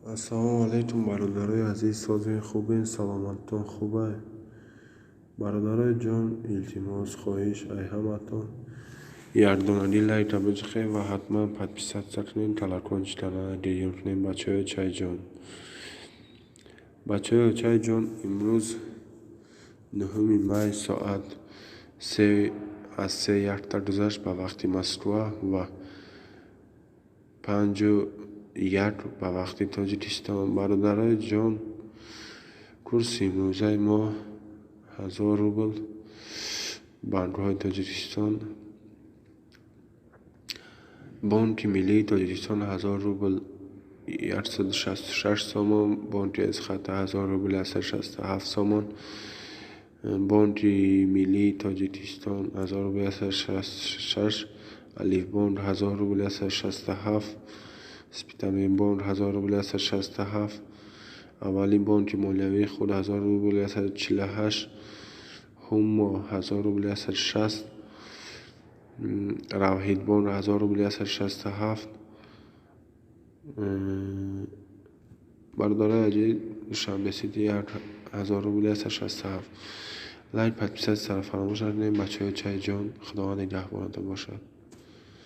Ассалому алайкум, бародарои азиз, созен, хубен, саломатитон хубай? Бародарои ҷон, илтимос, хоҳиш ай ҳаматон, якдонаги лайка биҷиқед ва ҳатман подписаться кунед, колокольчикара гирён кунед. Бачаҳои чайҷон, бачаҳои чайҷон, имрӯз 9 май, соат 2:57 гузашт ба вақти Москва ва 5:01 ба вақти Тоҷикистон. Бародарои ҷон, курси имрӯзаи мо 1000 рубл банкҳои Тоҷикистон, Бонки миллии Тоҷикистон 1000 рубл 166 сомон, бонки Эсхата 1000 рубл 167 сомон, Бонки миллии Тоҷикистон 1000 рубл 166, Алифбонк 1000 рубл 167, Спитаменбонк 1000 рубл 167, аввалин бонки молиявии худ 1000 рубл 148, Ҳумо 1000 рубл 160, Равҳидбонк 1000 рубл 167. Бародарои азиз, Душанбесити 1000 рубл 167. Лайк, подписаться фаромӯш накунед. Бачаҳои чайҷон, Худованд нигаҳбонатон бошад.